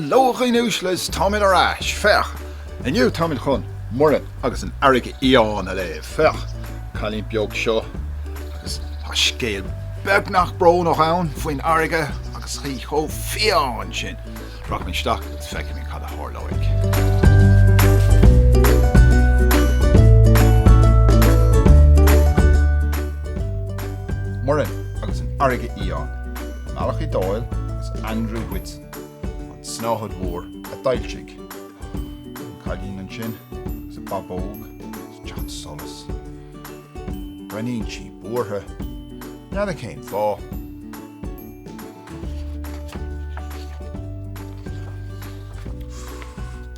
Hello a dhaoine uaisle is táimid ar ais! Féach! Inniu táimid chun Muireann agus an Fharraige Fhiáin a léamh. Féach! Cailín beag seo agus tá scéal beagnach brónach ann faoin fharraige agus í chomh fiáin sin. Rachaimid isteach agus feicfimid cad a tharlóidh. Muireann agus an Fharraige Fhiáin, Malachy Doyle agus Andrew Whitson, An tSnáthaid Mhór a d'fhoilsigh. An cailín ansin agus a babóg sa teach solais. Breathnaíonn sí buartha. N'fheadar cén fáth.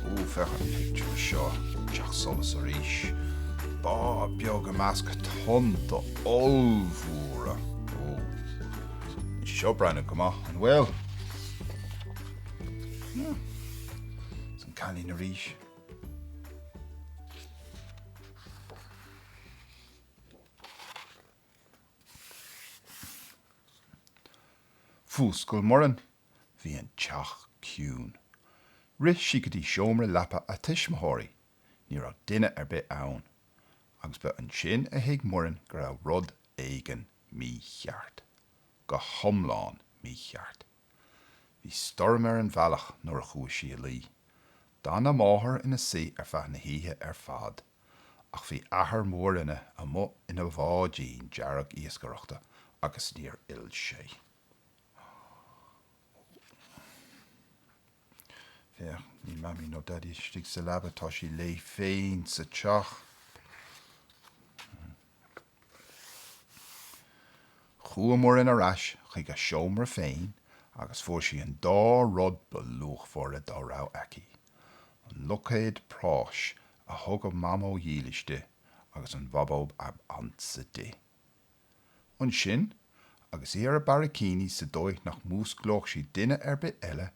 Ó, féach an pictiúr seo, teach solais arís. Bád beag i measc tonnta ollmhóra. Ó, seo breathnú go maith, an bhfuil? Is an cailín arís. Mhúscail Muireann. Bhí an teach ciúin. Rith sí go dtí seomra leapa a tuismitheoirí. Ní raibh duine ar bith ann. Agus ba ansin a thuig Muireann go raibh rud éigin mícheart. Go hiomlán mícheart. Bhí stoirm ar an bhealach nuair a chuaigh sí a luí. D'fhan a máthair ina suí ar feadh na hoíche ar fad. Ach bhí athair Mhuirne amuigh ina bháidín dearg iascaireachta agus níor fhill sé. Féach, níl Mamaí nó Daidí istigh sa leaba, tá sí léi féin sa teach. Chuaigh Muireann ar ais chuig a seomra féin agus fuair sí an dá rud ba luachmhaire dá raibh aici, an loicéad práis a thug a Mamó dhílis di agus an bhabóg ab ansa di. Ansin, agus í ar a barraicíní sa dóigh nach músclódh sí duine ar bith eile,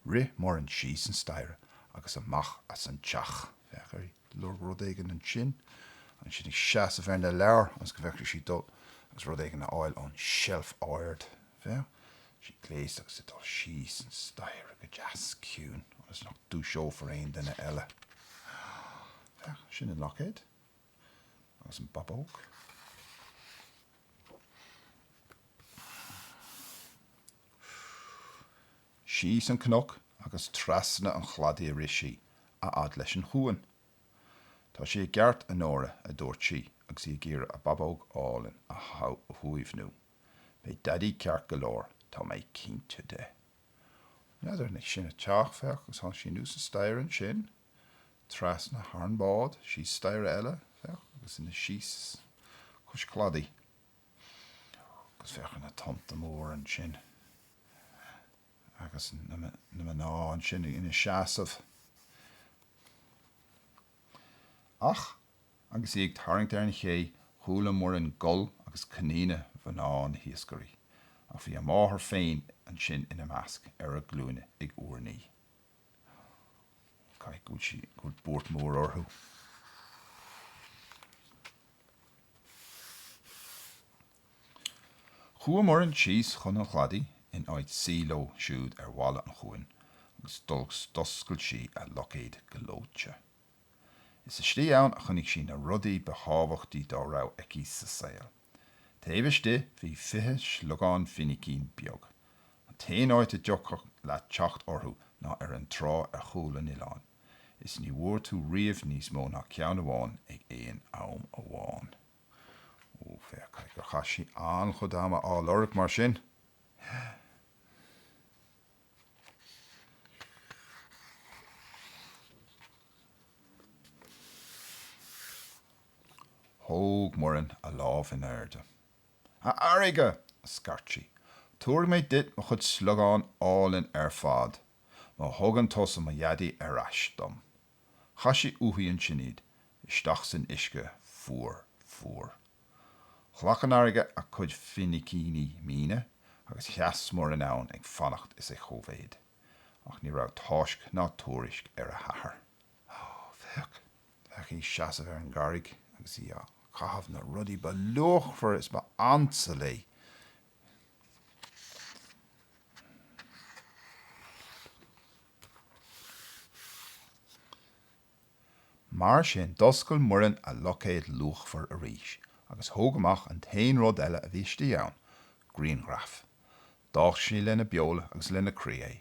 rith Muireann síos an staighre agus amach as an teach. Féach uirthi, ag lorg rud éigin ansin, ansin ag seasamh ar na leabhair ionas go bhfeicfeadh sí dul agus rud éigin a fháil ón tseilf ard. Féach, sí gléasta agus ag dul síos an staighre go deas ciúin ionas nach dúiseofar aon duine eile. Féach, sin an loicéad agus an bhabóg. Síos an cnoc agus trasna an chladaigh a rith sí, a fhad leis an chuan. Tá sé i gceart, a Nóra, a dúirt sí agus í ag iarraidh a babóg álainn a shuaimhniú. Beidh Daidí ceart go leor, tá mé cinnte de. N'fheadar an é sin a teach, féach, agus tháinig sí anuas an staighre ansin, trasna thar an bád, síos staighre eile, féach, agus ina síos cois cladaigh. Agus féach ar na tonnta móra ansin. Agus na mná ansin ina seasamh. Ach agus í ag tarraingt ar an ché, chuala Muireann gol agus cnaíoch mhná na hiascairí. Ach bhí a máthair féin ansin ina measc, ar a glúine ag urnaí. Caithfidh go bhfuil sí, go bhfuil buairt mhór orthu. Chuaigh Muireann síos chun an chladaigh in áit suí leo siúd ar bhalla an chuain agus d'oscail sí a loicéad gleoite. Is istigh ann a choinnigh sí na rudaí ba thábhachtaí dá raibh aici sa saol. Taobh istigh bhí 20 sliogán finicín beag. An t-aon áit a dtiocfadh leat teacht orthu ná ar an trá ar chúl an oileáin, is ní bhfuair tú riamh níos mó ná ceann amháin ag aon am amháin. Ó, féach, caithfidh gur chaith sí an-chuid ama á lorg mar sin. Thóg Muireann a lámh in airde. A fharraige! a scairt sí. Tabharfaidh mé duit mo chuid sliogán álainn ar fad, má thugann tusa mo dhaidí ar ais dom. Chaith sí uaithi ansin iad, isteach san uisce fuar, fuar. Ghlac an fharraige a cuid finicíní míne agus sheas Muireann ann ag fanacht is ag cóimhéad. Ach ní raibh tásc ná tuairisc ar a hathair. Ó, féach, féach í ag seasamh ar an gcarraig agus í á caitheamh na rudaí ba luachmhaire is ba ansa léi. Mar sin, d'oscail Muireann a loicéad luachmhar arís agus thóg amach an t-aon rud eile a bhí istigh ann, grianghraf. D'fháisc sí lena beola agus lena croí é,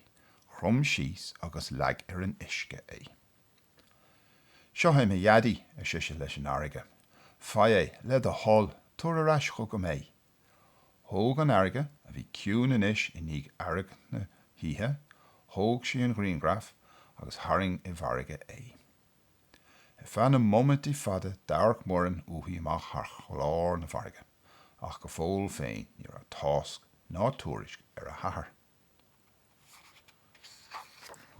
chrom síos agus leag ar an uisce é. Seo é mo Dhaidí, ar sise leis an fharraige. Faigh é, le do thoil, tabhair ar ais chugam é. Thóg an fharraige, a bhí ciúin anois i ndiaidh fhearg na hoíche, thóg sí an grianghraf agus tharraing i bhfarraige é. Ar feadh na móimintí fada d'amharc Muireann uaithi amach thar chlár na farraige, ach go fóill féin ní raibh tásc ná tuairisc ar a hathair.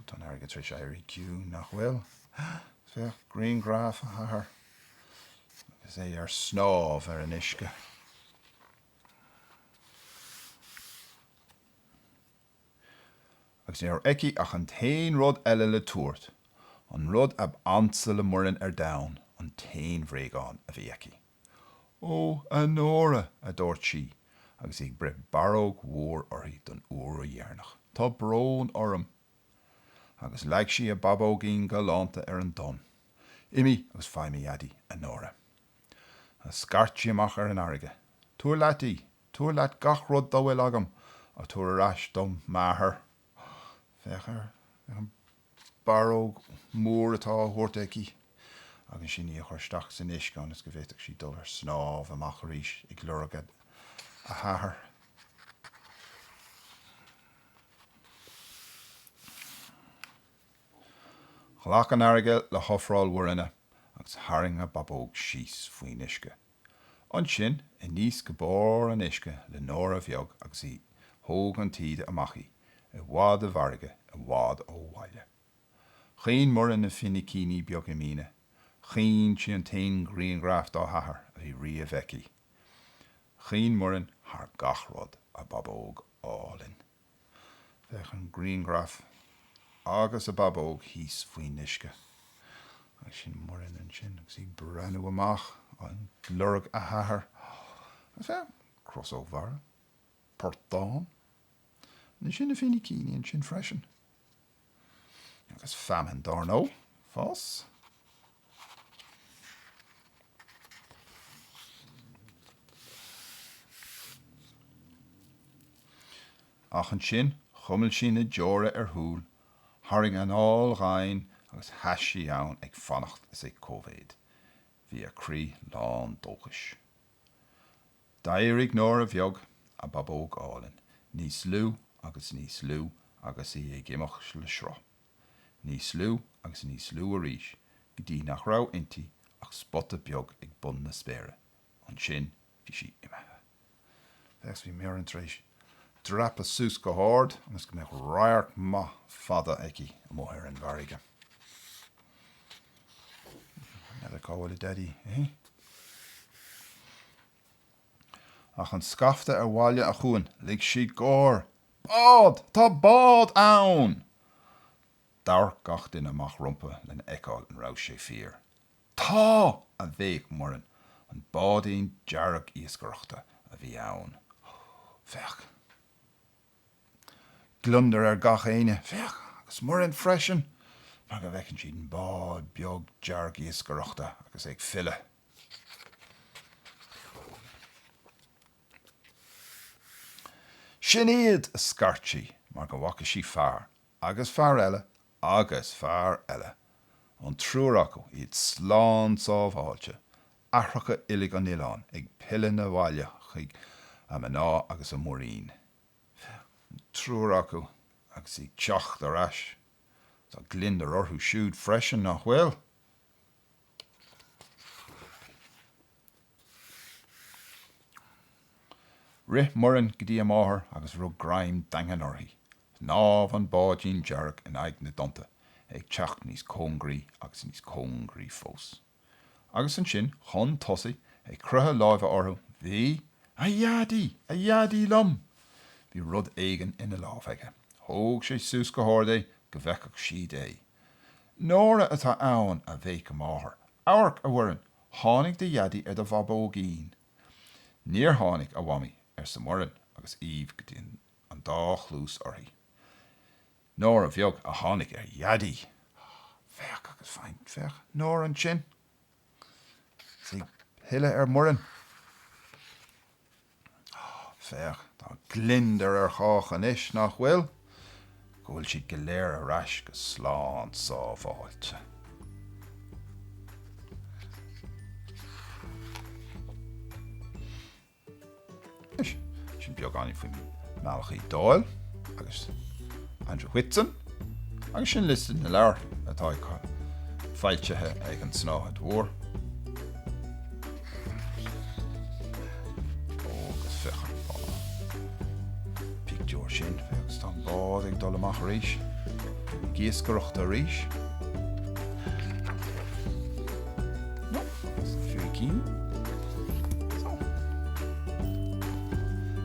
Tá an fharraige tar éis éirí ciúin, nach bhfuil? Féach, grianghraf a hathar agus é ar snámh ar an uisce. Agus ní raibh aici ach an t-aon rud eile le tabhairt, an rud ab ansa le Muireann ar domhan, an t-aon bhréagán a bhí aici. Ó, a Nóra, a dúirt sí agus í ag breith barróg mhór uirthi don uair dheireanach, tá brón orm. Agus leag sí a babóigín galánta ar an dtonn. Imigh agus faigh mo Dhaidí, a Nóra. Agus scairt sí amach ar an fharraige, Tabhair leat í, tabhair leat gach rud dá bhfuil agam, ach tabhair ar ais dom m'athair. Féach air, féach an barróg mhór atá á thabhairt aici agus ansin í a chur isteach san uisce ionas go bhféadfadh sí dul ar snámh amach arís ag lorg a hathar. Ghlac an fharraige le hofráil Mhuirne agus tharraing a babóg síos faoin uisce. Ansin, aníos go barr an uisce le Nóra bheag agus í thóg an taoide amach í, i bhfad i bhfarraige, i bhfad ó bhaile. Chaoin Muireann na finicíní beaga míne, chaoin sí an t-aon ghrianghraf dá hathair a bhí riamh aici. Chaoin Muireann thar gach rud, a babóg álainn. Féach an grianghraf agus a babóg thíos faoin uisce. Agus sin Muireann ansin agus í ag breathnú amach ag lorg a hathar. Agus féach, crosóg mhara, portán. Ansin na finicíní ansin freisin. Agus feamainn dár ndóigh, fás. Ach ansin, chuimil sí na deora ar shúil, tharraing anáil dhomhain agus sheas sí ann ag fanacht is ag cóimhéad. Bhí a croí lán dóchais. D'éirigh Nóra bheag, a babóg álainn, níos lú agus níos lú agus í ag imeacht le sruth. Níos lú agus níos lú arís go dtí nach raibh inti ach spota beag ag bun na spéire. Ansin bhí sí imithe. Féach, bhí Muireann tar éis dreapadh suas go hard ionas go mbeadh radharc maith fada aici amuigh ar an bhfarraige. N'fheadar cá bhfuil a Daidí, eh? Ach an scaifte ar Bhaile a' Chuain, lig siad gáir. Bád! Tá bád ann! D'amharc gach duine amach rompu lena fheiceáil an raibh sé fíor. Tá! a bhéic Muireann. An báidín dearg iascaireachta a bhí ann. Féach! Gliondar ar gach éinne. Féach! Agus Muireann freisin! Mar go bhfeiceann siad an bád beag dearg iascaireachta agus é ag filleadh. Sin iad! a scairt sí, mar go bhfaca sí fear, agus fear eile, agus fear eile. An triúr acu, iad slán sábháilte, aithreacha uilig an oileáin ag pilleadh 'na bhaile chuig a mná agus a muirín. An triúr acu agus iad ag teacht ar ais. Tá gliondar orthu siúd freisin, nach bhfuil? Rith Muireann go dtí a máthair agus rug greim daingean uirthi. Shnámh an báidín dearg in aghaidh na dtonnta, ag teacht níos cóngaraí agus níos cóngaraí fós. Agus ansin, chun tosaigh, ag croitheadh láimhe orthu, bhí, a Dhaidí! A Dhaidí liom! Bhí rud éigin ina lámh aige. Thóg sé suas go hard é go bhfeicfeadh siad é. Nóra atá ann! a bhéic a máthair. Amharc, a Mhuireann! Tháinig do Dhaidí ar do bhabóigín! Níor tháinig, a Mhamaí, arsa Muireann agus aoibh go dtí an dá chluas uirthi. Nóra bheag a tháinig ar Dhaidí! Féach agus faigh. Féach Nóra ansin. Is í ag pilleadh ar Muireann. Féach, tá gliondar ar chách anois, nach bhfuil? Go bhfuil siad go léir ar ais go slán sábháilte. Anois, sin beagáinín faoi Malachy Doyle agus Andrew Whitson agus sin liosta na leabhar atá foilsithe ag an tSnáthaid Mhór. Agus féach an pictiúr sin, féach agus tá an bád ag dul amach arís, ag iascaireacht arís. Fírící. So.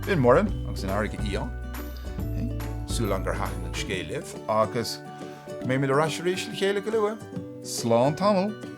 B'in Muireann agus an fharraige fhiáin. Súil agam gur thaitin an scéal libh agus go mbeimid ar ais arís le chéile go luath. Slán tamall!